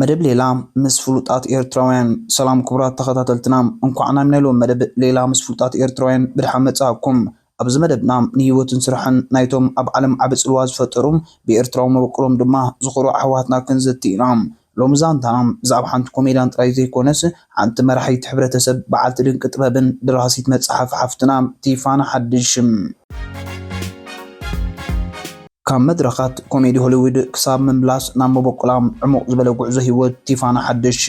መደብ ሌላ ምስ ፍሉጣት ኤርትራውያን። ሰላም ክቡራት ተኸታተልትና፣ እንኳዕ ናብ ናይ ሎም መደብ ሌላ ምስ ፍሉጣት ኤርትራውያን ብድሓን መጻእኩም። ኣብዚ መደብና ንህይወትን ስራሕን ናይቶም ኣብ ዓለም ዓቢ ጽልዋ ዝፈጠሩ፣ ብኤርትራዊ መበቆሎም ድማ ዝኾሩ ኣሕዋትና ክንዘቲ ኢና። ሎሚ ዛንታና ብዛዕባ ሓንቲ ኮሜድያን ጥራይ ዘይኮነስ፣ ሓንቲ መራሒት ሕብረተሰብ፣ በዓልቲ ድንቂ ጥበብን ደራሲት መጽሓፍ ሓፍትና ቲፋና ሓድሽ። ካብ መድረኻት ኮሜዲ ሆሊውድ ክሳብ ምምላስ ናብ መበቆላ፣ ዕሙቕ ዝበለ ጉዕዞ ህይወት ቲፋና ሓድሽ።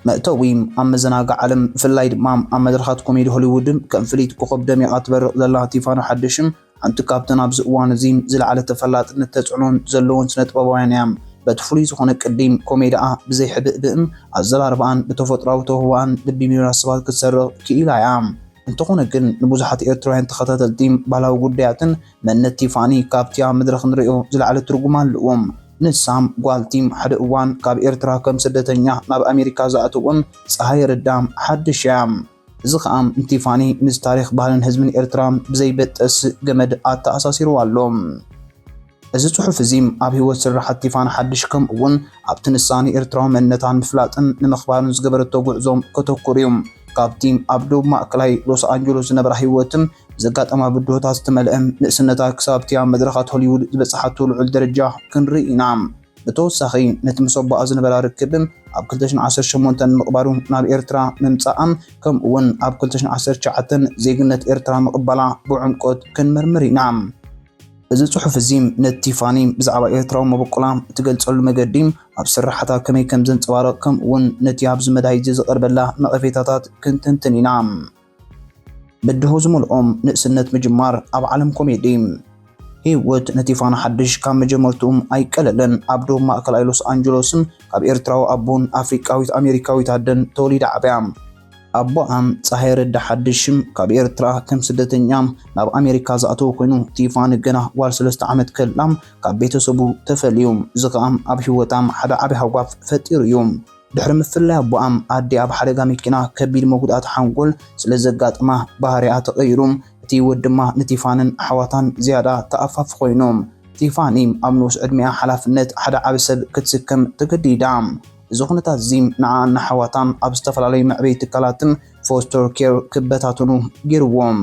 መእተዊ፣ ኣብ መዘናግዒ ዓለም፣ ብፍላይ ድማ ኣብ መድረኻት ኮሜዲ ሆሊውድ ከም ፍልይቲ ኮኸብ ደሚቓ ትበርቕ ዘላ ቲፋና ሓድሽ፣ ሓንቲ ካብተን ኣብዚ እዋን እዚ ዝለዓለ ተፈላጥነት ተጽዕኖን ዘለዎን ስነ-ጥበባውያን እያ። በቲ ፍሉይ ዝኾነ ቅዲ ኮሜዲኣ ብዘይ ሕብእብእን ኣዘራርባኣን ብተፈጥሮኣዊ ተውህቦኣን ልቢ ሚልዮናት ሰባት ክትሰርቕ ክኢላ እያ። እንተኾነ ግን ንብዙሓት ኤርትራውያን ተኸታተልቲ ባህላዊ ጉዳያትን መንነት ቲፋኒ ካብቲ ኣብ መድረኽ ንርእዮ ዝለዓለ ትርጉም ኣለዎ። ንሳ ጓል ቲም ሓደ እዋን ካብ ኤርትራ ከም ስደተኛ ናብ ኣሜሪካ ዝኣተወ ጸሃየ ረዳ ሓድሽ እያ። እዚ ኸኣ ንቲፋኒ ምስ ታሪኽ ባህልን ህዝብን ኤርትራ ብዘይበጠስ ገመድ ኣተኣሳሲርዋ ኣሎ። እዚ ጽሑፍ እዚ ኣብ ህይወት ስርሓት ቲፋኒ ሓድሽ፣ ከምኡ እውን ኣብቲ ንሳ ንኤርትራዊ መንነታ ንምፍላጥን ንምኽባርን ዝገበረቶ ጉዕዞ ከተኩር እዩ። ካብቲ ኣብ ደቡብ ማእከላይ ሎስ ኣንጀሎስ ዝነበራ ህይወትን ዘጋጠማ ብድሆታት ዝተመልአ ንእስነታ ክሳብ እቲ ኣብ መድረኻት ሆሊውድ ዝበጽሓቶ ልዑል ደረጃ ክንርኢ ኢና። ብተወሳኺ፣ ነቲ ምስ ኣቦኣ ዝነበራ ርክብ ኣብ ክልተ ሽሕን ዓሰርተ ሸሞንተን ምቕባሩ፣ ናብ ኤርትራ ምምጻኣ፣ ከምኡ እውን ኣብ ክልተ ሽሕን ዓሰርተ ትሽዓተን ዜግነት ኤርትራ ምቕባላ ብዕምቆት ክንምርምር ኢና። እዚ ጽሑፍ እዚ ነቲ ቲፋኒ ብዛዕባ ኤርትራዊ መበቆላ እትገልጸሉ መገዲ፣ ኣብ ስርሓታ ከመይ ከም ዘንጸባርቕ፣ ከምኡ እውን ነቲ ኣብዚ መዳይ እዚ ዝቐርበላ ነቐፌታታት ክንትንትን ኢና። ብድሆ ዝመልኦም ንእስነት ምጅማር ኣብ ዓለም ኮሜዲ። ህይወት ንቲፋኒ ሓድሽ ካብ መጀመርትኡ ኣይቀለለን። ኣብ ደቡብ ማእከላይ ሎስ ኣንጀሎስን ካብ ኤርትራዊ ኣቦን ኣፍሪቃዊት ኣሜሪካዊት ኣደን ተወሊዳ ዓብያ። ኣቦኣ ጸሃየ ረዳ ሓድሽ ካብ ኤርትራ ከም ስደተኛ ናብ ኣሜሪካ ዝኣተወ ኮይኑ፣ ቲፋኒ ገና ጓል ሰለስተ ዓመት ከላ ካብ ቤተሰቡ ተፈልዩ። እዚ ከኣ ኣብ ህይወታ ሓደ ዓቢ ሃጓፍ ፈጢሩ እዩ። ድሕሪ ምፍላይ ኣቦኣ፣ ኣዲኣ ብሓደጋ መኪና ከቢድ መጉዳእቲ ሓንጎል ስለ ዘጋጠማ፣ ባህሪኣ ተቐይሩ። እቲ ህይወት ድማ ንቲፋንን ኣሕዋታን ዝያዳ ተኣፋፊ ኮይኑ። ቲፋኒ ኣብ ንኡስ ዕድሚኣ ሓላፍነት ሓደ ዓቢ ሰብ ክትስከም ተገዲዳ። እዚ ኩነታት እዚ ንዓኣን ንኣሕዋታን ኣብ ዝተፈላለዩ መዕበዪ ትካላትን ፎስተር ኬር ክበታተኑ ገይርዎም።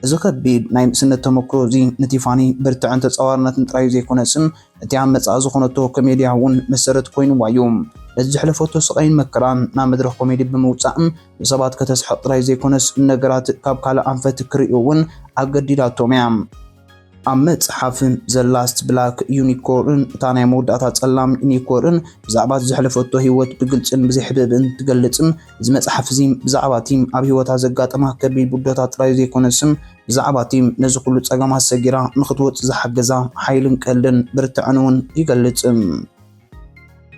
እዚ ከቢድ ናይ ንእስነት ተመክሮ እዚ ንቲፋኒ ብርትዕን ተጻዋርነትን ጥራይ ዘይኮነስን፣ እቲ ኣብ መጻኢ ዝኾነቶ ኮሜድያ እውን መሰረት ኮይንዋ እዩ። ነቲ ዘሕለፈቶ ስቓይን መከራን ናብ መድረኽ ኮሜዲ ብምውጻእን ንሰባት ከተስሕቕ ጥራይ ዘይኮነስ፣ ነገራት ካብ ካልእ ኣንፈት ክርእዩ እውን ኣገዲዳቶም እያ። ኣብ መጽሓፍ ዘ ላስት ብላክ ዩኒኮርን፣ እታ ናይ መወዳእታ ጸላም ዩኒኮርን፣ ብዛዕባ እቲ ዘሕለፈቶ ህይወት ብግልጽን ብዘይ ሕብእብእን ትገልጽን፣ እዚ መጽሓፍ እዚ ብዛዕባ እቲ ኣብ ህይወታ ዘጋጠማ ከቢድ ብድሆታት ጥራይ ዘይኮነስን፣ ብዛዕባ እቲ ነዚ ኩሉ ጸገማት ሰጊራ ንኽትወጽእ ዝሓገዛ ሓይልን ቀልድን ብርትዐን እውን ይገልጽ።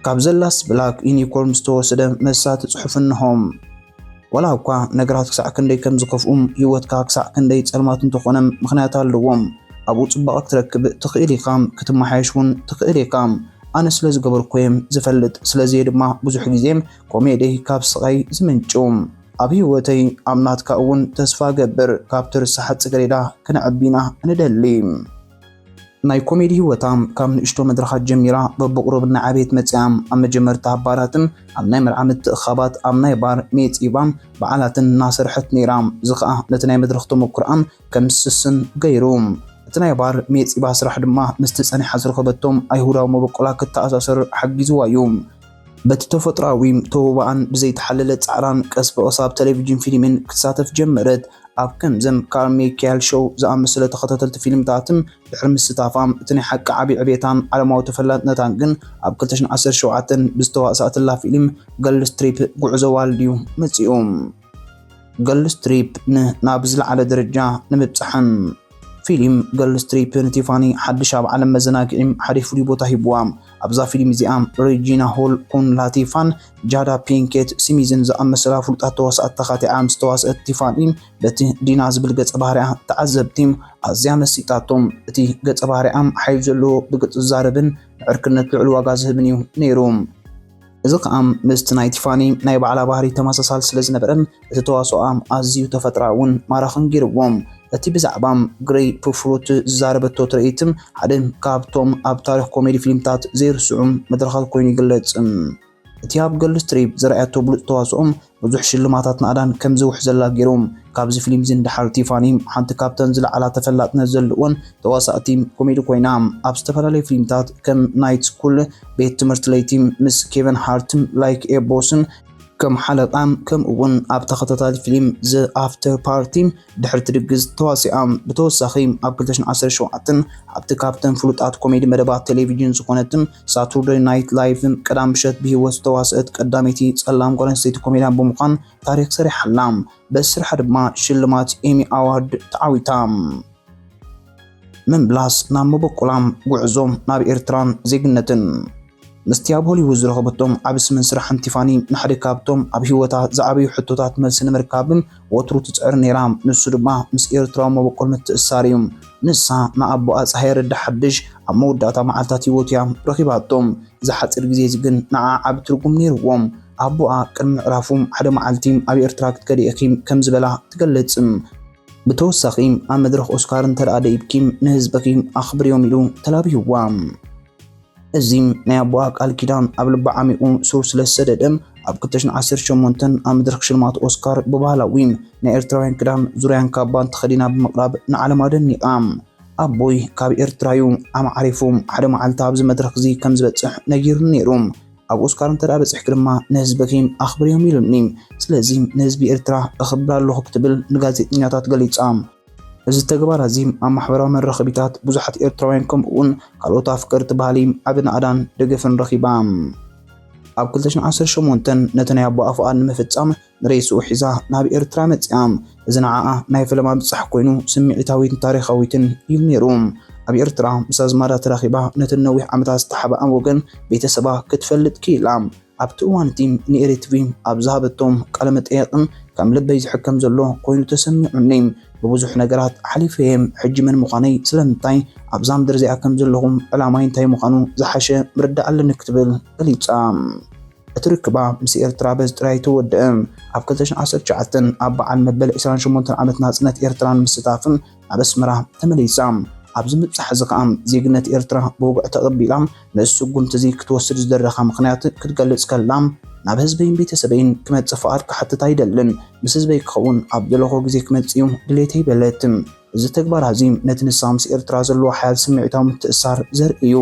ካብ ዘ ላስት ብላክ ዩኒኮርን ዝተወሰደ መሳጢ ጽሑፍ እንሆ። ዋላ እኳ ነገራት ክሳዕ ክንደይ ከም ዝኸፍኡ፣ ህይወትካ ክሳዕ ክንደይ ጸልማት እንተኾነ ምኽንያት ኣለዎ። ኣብኡ ጽባቐ ክትረክብ ትኽእል ኢኻ፣ ክትመሓየሽ እውን ትኽእል ኢኻ። ኣነ ስለ ዝገበርኩ እየ ዝፈልጥ፣ ስለዚ እየ ድማ ብዙሕ ግዜ ኮሜዲ ካብ ስቓይ ዝምንጩ። ኣብ ህይወተይ ኣብ ናትካ እውን ተስፋ እገብር፣ ካብቲ ርሳሓት ጽገሬዳ ክነዕቢ ኢና ንደሊ። ናይ ኮሜዲ ህይወታ ካብ ንእሽቶ መድረኻት ጀሚራ በብቑሩብ እናዓበየት መጺኣ። ኣብ መጀመርታ ኣብ ባራትን ኣብ ናይ መርዓ ምትእኽኻባት ኣብ ናይ ባር ሜጽ ኢቫ በዓላትን እናሰርሐት ነይራ። እዚ ኸኣ ነቲ ናይ መድረኽ ተመኩሮኣ ከም ዝስስን ገይሩ። እቲ ናይ ባር ሜጽ ኢቫ ስራሕ ድማ ምስቲ ጸኒሓ ዝረኸበቶም ኣይሁዳዊ መበቆላ ክተኣሳሰር ሓጊዝዋ እዩ። በቲ ተፈጥሮኣዊ ተውህቦኣን ብዘይተሓለለ ጻዕራን ቀስ ብቐስ ኣብ ቴሌቪዥን ፊልምን ክትሳተፍ ጀመረት። ኣብ ከምዘም ካር ሜኪያል ሾው ዝኣመሰለ ተኸታተልቲ ፊልምታትን ድሕሪ ምስታፋ፣ እቲ ናይ ሓቂ ዓቢ ዕቤታን ዓለማዊ ተፈላጥነታን ግን ኣብ ክልተ ሽሕን ዓሰርተ ሸውዓተን ብዝተዋስኣትላ ፊልም ገርልስ ትሪፕ ጉዕዞ ዋልድ እዩ መጺኡ። ገርልስ ትሪፕ ን-፣ ናብ ዝለዓለ ደረጃ ንምብጻሕን። ፊልም ገርልስ ትሪፕ ንቲፋኒ ሓድሽ ኣብ ዓለም መዘናግዒ ሓደ ፍሉይ ቦታ ሂብዋ። ኣብዛ ፊልም እዚኣ ሬጂና ሆል፣ ኩን ላቲፋን ጃዳ ፒንኬት ስሚዝን ዝኣመሰላ ፍሉጣት ተዋሳእቲ ተኻቲዓ ምስ ተዋስአት፣ ቲፋኒ በቲ ዲና ዝብል ገጸ ባህሪኣ ተዓዘብቲ ኣዝያ መሲጣቶም። እቲ ገጸ ባህሪኣ ሓይል ዘለዎ፣ ብግልጺ ዝዛረብን ንዕርክነት ልዑል ዋጋ ዝህብን እዩ ነይሩ። እዚ ከኣ ምስቲ ናይ ቲፋኒ ናይ ባዕላ ባህሪ ተመሳሳሊ ስለ ዝነበረ፣ እቲ ተዋስኦኣ ኣዝዩ ተፈጥሮኣውን ማራኽን ገይርዎ። እቲ ብዛዕባ ግሬፕፍሩት ዝዛረበቶ ትርኢት ሓደ ካብቶም ኣብ ታሪኽ ኮሜዲ ፊልምታት ዘይርስዑ መድረኻት ኮይኑ ይግለጽ። እቲ ኣብ ገርልስ ትሪፕ ዘርኣየቶ ብሉጽ ተዋስኦ ብዙሕ ሽልማታት ናእዳን ከም ዝውሕዘላ ገይሩ። ካብዚ ፊልም እዚ ንደሓር ቲፋኒ ሓንቲ ካብተን ዝለዓላ ተፈላጥነት ዘለወን ተዋሳእቲ ኮሜዲ ኮይና፣ ኣብ ዝተፈላለዩ ፊልምታት ከም ናይት ስኩል፣ ቤት ትምህርቲ ለይቲ፣ ምስ ኬቨን ሃርት፣ ላይክ ኤ ቦስን ከም ሓለቓ፣ ከምኡ እውን ኣብ ተኸታታሊ ፊልም ዘ ኣፍተር ፓርቲ፣ ድሕርቲ ድግስ፣ ተዋሲኣ። ብተወሳኺ ኣብ ክልተ ሽሕን ዓሰርተ ሸውዓተን ኣብቲ ካብተን ፍሉጣት ኮሜዲ መደባት ቴሌቪዥን ዝኾነት ሳቱርደይ ናይት ላይቭ ቀዳም ምሸት ብህይወት ዝተዋስአት ቀዳመይቲ ጸላም ጓል ኣንስተይቲ ኮሜድያን ብምዃን ታሪኽ ሰሪሓ ኣላ። በዚ ስርሓ ድማ ሽልማት ኤሚ ኣዋርድ ተዓዊታ። ምምላስ ናብ መበቆላ፣ ጉዕዞ ናብ ኤርትራን ዜግነትን። ምስቲ ኣብ ሆሊውድ ዝረኸበቶም ዓቢ ስምን ስራሕን ቲፋኒ ንሓደ ካብቶም ኣብ ህይወታ ዝዓበዩ ሕቶታት መልሲ ንምርካብ ወትሩ ትጽዕር ነይራ። ንሱ ድማ ምስ ኤርትራዊ መበቆል ምትእስሳር እዩ። ንሳ ንኣቦኣ ጸሃየ ረዳ ሓድሽ ኣብ መወዳእታ መዓልታት ህይወቱ እያ ረኺባቶ። እዚ ሓጺር ግዜ እዚ ግን ንዓ ዓቢ ትርጉም ነይርዎ። ኣቦኣ ቅድሚ ምዕራፉ ሓደ መዓልቲ ኣብ ኤርትራ ክትከዲ ኢኺ ከም ዝበላ ትገልጽ። ብተወሳኺ ኣብ መድረኽ ኦስካር እንተ ደኣ ደይብኪ ንህዝብኺ ኣኽብርዮም ኢሉ ተላብይዋ። እዚ ናይ ኣቦኣ ቃል ኪዳን ኣብ ልባ ዓሚቑ ሱር ስለ ዝሰደደ፣ ኣብ ክልተ ሽሕን ዓሰርተ ሸሞንተን ኣብ መድረኽ ሽልማት ኦስካር ብባህላዊ ናይ ኤርትራውያን ክዳን ዙርያን ካባን ተኸዲና ብምቕራብ ንዓለም ኣደኒቓ። ኣቦይ ካብ ኤርትራ እዩ፣ ኣማዕሪፉ ሓደ መዓልቲ ኣብዚ መድረኽ እዚ ከም ዝበጽሕ ነጊሩኒ ነይሩ። ኣብ ኦስካር እንተ ደኣ በጺሕኪ ድማ ንህዝብኺ ኣኽብርዮም ኢሉኒ። ስለዚ ንህዝቢ ኤርትራ እኽብር ኣለኹ ክትብል ንጋዜጠኛታት ገሊጻ። እዚ ተግባራ እዚ ኣብ ማሕበራዊ መራኸቢታት ብዙሓት ኤርትራውያን ከምኡ እውን ካልኦት ኣፍቀርቲ ባህሊ ዓቢ ናእዳን ደገፍን ረኺባ። ኣብ ክልተ ሽሕን ዓሰርተ ሸሞንተን ነቲ ናይ ኣቦኣ ፍቓድ ንምፍጻም ንሬስኡ ሒዛ ናብ ኤርትራ መጺኣ። እዚ ንዓኣ ናይ ፈለማ ምብጻሕ ኮይኑ ስምዒታዊትን ታሪኻዊትን እዩ ነይሩ። ኣብ ኤርትራ ምስ ኣዝማዳ ተራኺባ ነቲ ነዊሕ ዓመታት ዝተሓብኣ ወገን ቤተሰባ ክትፈልጥ ክኢላ። ኣብቲ እዋን እቲ ንኤሪ ቲቪ ኣብ ዝሃበቶ ቃለ መጠይቕ ከም ልበይ ዝሕከም ዘሎ ኮይኑ ተሰሚዑኒ። ብብዙሕ ነገራት ሓሊፈ እየ። ሕጂ መን ምዃነይ፣ ስለምንታይ ኣብዛ ምድሪ እዚኣ ከም ዘለኹ፣ ዕላማይ እንታይ ምዃኑ ዝሓሸ ምርዳእ ኣለኒ ክትብል ገሊጻ። እቲ ርክባ ምስ ኤርትራ በዚ ጥራይ ኣይተወድአን። ኣብ ክልተ ሽሕን ዓሰርተ ትሽዓተን ኣብ በዓል መበል ዕስራን ሸሞንተን ዓመት ናጽነት ኤርትራ ንምስታፍን ናብ ኣስመራ ተመሊሳ። ኣብዚ ምብጻሕ እዚ ከኣ ዜግነት ኤርትራ ብውግዒ ተቐቢላ። ነዚ ስጉምቲ እዚ ክትወስድ ዝደረኻ ምኽንያት ክትገልጽ ከላ፣ ናብ ህዝበይን ቤተሰበይን ክመጽእ ፍቓድ ክሓትት ኣይደልን። ምስ ህዝበይ ክኸውን ኣብ ዝደለኹ ግዜ ክመጽእ እዩ ድሌተይ በለት። እዚ ተግባራ እዚ ነቲ ንሳ ምስ ኤርትራ ዘለዎ ሓያል ስምዒታዊ ምትእስሳር ዘርኢ እዩ።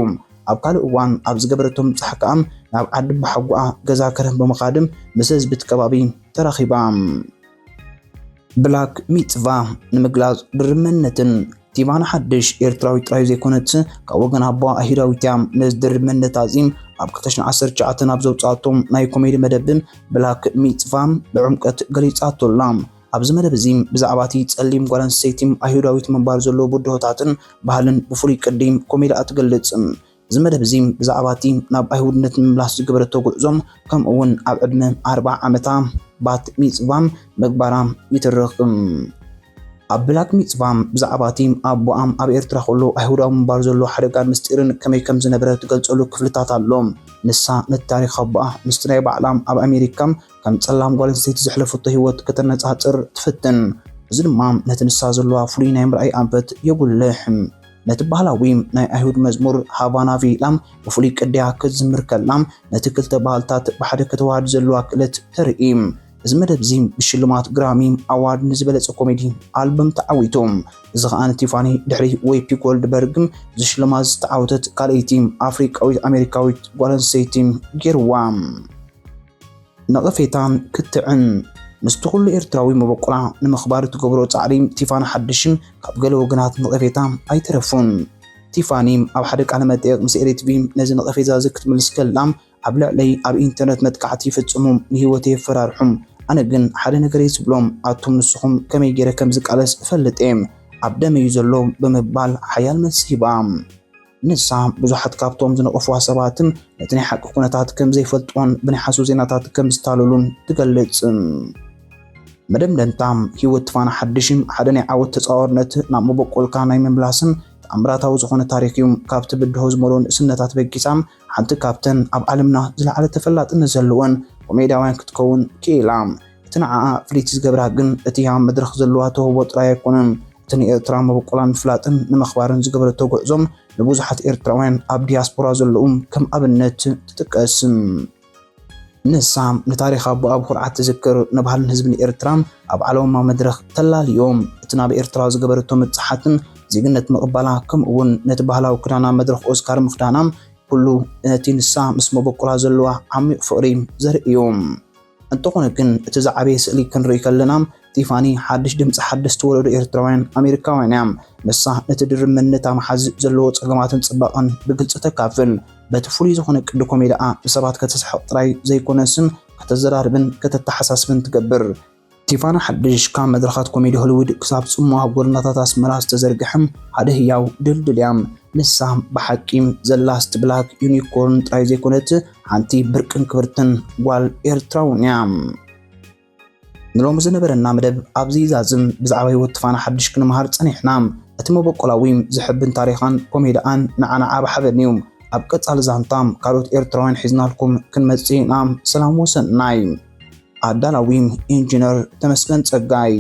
ኣብ ካልእ እዋን ኣብ ዝገበረቶ ምብጻሕ ከኣ ናብ ዓዲ ኣቦሓጎኣ ገዛ ከረን ብምኻድ ምስ ህዝቢ እቲ ከባቢ ተራኺባ። ብላክ ሚጽቫ ንምግላጽ ድርብ መንነትን። ቲፋኒ ሓድሽ ኤርትራዊት ጥራይ ዘይኮነትስ ካብ ወገን ኣቦኣ ኣይሁዳዊት እያ። ነዚ ድርብ መንነታ እዚ ኣብ ክልተ ሽሕን ዓሰርተ ትሽዓተን ኣብ ዘውጽኣቶ ናይ ኮሜዲ መደብ ብላክ ሚጽቫ ብዕምቆት ገሊጻቶ ኣላ። ኣብዚ መደብ እዚ ብዛዕባ እቲ ጸሊም ጓል ኣንስተይቲ ኣይሁዳዊት ምንባር ዘለዎ ብድሆታትን ባህልን ብፍሉይ ቅዲ ኮሜድኣ ትገልጽ። እዚ መደብ እዚ ብዛዕባ እቲ ናብ ኣይሁድነት ንምምላስ ዝገበረቶ ጉዕዞ፣ ከምኡ እውን ኣብ ዕድመ ኣርብዓ ዓመታ ባት ሚጽቫ ምግባራ ይትርኽ። ኣብ ብላክ ሚጽቫ ብዛዕባ እቲ ኣቦኣ ኣብ ኤርትራ ከሎ ኣይሁዳዊ ምንባር ዘሎ ሓደጋን ምስጢርን ከመይ ከም ዝነበረ ትገልጸሉ ክፍልታት ኣሎ። ንሳ ነቲ ታሪኽ ኣቦኣ ምስቲ ናይ ባዕላ ኣብ ኣሜሪካ ከም ጸላም ጓል ኣንስተይቲ ዘሕለፈቶ ህይወት ከተነጻጽር ትፍትን። እዚ ድማ ነቲ ንሳ ዘለዋ ፍሉይ ናይ ምርኣይ ኣንፈት የጉልሕ። ነቲ ባህላዊ ናይ ኣይሁድ መዝሙር ሃቫና ቪላ ብፍሉይ ቅድያ ክትዝምር ከላ፣ ነቲ ክልተ ባህልታት ብሓደ ከተዋህድ ዘለዋ ክእለት ተርኢ። እዚ መደብ እዚ ብሽልማት ግራሚ ኣዋርድ ንዝበለጸ ኮሜዲ ኣልበም ተዓዊቱ። እዚ ከኣ ንቲፋኒ ድሕሪ ዌፒ ጎልድበርግ ዝሽልማት ዝተዓወተት ካልኣይቲ ኣፍሪቃዊት ኣሜሪካዊት ጓል ኣንስተይቲ ገይርዋ። ነቐፌታን ክትዕን። ምስቲ ኩሉ ኤርትራዊ መበቆላ ንምኽባር እትገብሮ ጻዕሪ ቲፋኒ ሓድሽ ካብ ገለ ወገናት ነቐፌታ ኣይተረፉን። ቲፋኒ ኣብ ሓደ ቃለ መጠይቕ ምስ ኤሪ ቲቪ ነዚ ነቐፌታ እዚ ክትምልስ ከላ፣ ኣብ ልዕለይ ኣብ ኢንተርነት መጥቃዕቲ ይፍጽሙ፣ ንህይወተይ የፈራርሑ። ኣነ ግን ሓደ ነገር እየ ዝብሎም፣ ኣቱም ንስኹም ከመይ ገይረ ከም ዝቃለስ እፈልጥ እየ። ኣብ ደመይ እዩ ዘሎ ብምባል ሓያል መልሲ ሂባ። ንሳ ብዙሓት ካብቶም ዝነቐፍዋ ሰባትን ነቲ ናይ ሓቂ ኩነታት ከም ዘይፈልጥዎን ብናይ ሓሶት ዜናታት ከም ዝታለሉን ትገልጽ። መደምደምታ፣ ህይወት ቲፋኒ ሓድሽ ሓደ ናይ ዓወት ተጻዋርነት ናብ መበቆልካ ናይ ምምላስን ኣምራታዊ ዝኾነ ታሪኽ እዩ። ካብቲ ብድሆ ዝመልኦ ንእስነታት በጊሳ ሓንቲ ካብተን ኣብ ዓለምና ዝለዓለ ተፈላጥነት ዘለወን ኮሜድያውያን ክትከውን ክኢላ። እቲ ንዓኣ ፍልይቲ ዝገብራ ግን እቲ ኣብ መድረኽ ዘለዋ ተውህቦ ጥራይ ኣይኮነን። እቲ ንኤርትራ መበቆላን ምፍላጥን ንምኽባርን ዝገበረቶ ጉዕዞ ንብዙሓት ኤርትራውያን ኣብ ዲያስፖራ ዘለዉ ከም ኣብነት ትጥቀስ። ንሳ ንታሪኽ ኣቦኣ ብኹርዓት ትዝክር፣ ንባህልን ህዝብን ኤርትራ ኣብ ዓለማዊ መድረኽ ተላልዮም። እቲ ናብ ኤርትራ ዝገበረቶ ምብጻሓትን ዜግነት ምቕባላ፣ ከምኡ እውን ነቲ ባህላዊ ክዳና መድረኽ ኦስካር ምኽዳና፣ ኩሉ ነቲ ንሳ ምስ መበቆላ ዘለዋ ዓሚቕ ፍቕሪ ዘርኢ እዩ። እንተኾነ ግን፣ እቲ ዝዓበየ ስእሊ ክንርኢ ከለና፣ ቲፋኒ ሓድሽ ድምጺ ሓደስቲ ወለዶ ኤርትራውያን ኣሜሪካውያን እያ። ንሳ ነቲ ድርብ መንነታ ምሓዝ ዘለዎ ጸገማትን ጽባቐን ብግልጺ ተካፍል። በቲ ፍሉይ ዝኾነ ቅዲ ኮሜድኣ ንሰባት ከተስሕቕ ጥራይ ዘይኮነስን ከተዘራርብን ከተተሓሳስብን ትገብር። ቲፋኒ ሓድሽ ካብ መድረኻት ኮሜዲ ሆሊውድ ክሳብ ጽምዋ ጎደናታት ኣስመራ ዝተዘርግሐ ሓደ ህያው ድልድል እያ። ንሳ ብሓቂ ዘላስት ብላክ ዩኒኮርን ጥራይ ዘይኮነት፣ ሓንቲ ብርቅን ክብርትን ጓል ኤርትራውን እያ። ንሎሚ ዝነበረና መደብ ኣብዚ ይዛዝም። ብዛዕባ ህይወት ቲፋኒ ሓድሽ ክንመሃር ጸኒሕና። እቲ መበቆላዊ ዝሕብን ታሪኻን ኮሜድኣን ንዓና ዓቢ ሓበን እዩ። ኣብ ቀጻሊ ዛንታ ካልኦት ኤርትራውያን ሒዝናልኩም ክንመጽእ ኢና። ሰላም ወሰናይ። ኣዳላዊ ኢንጂነር ተመስገን ጸጋይ።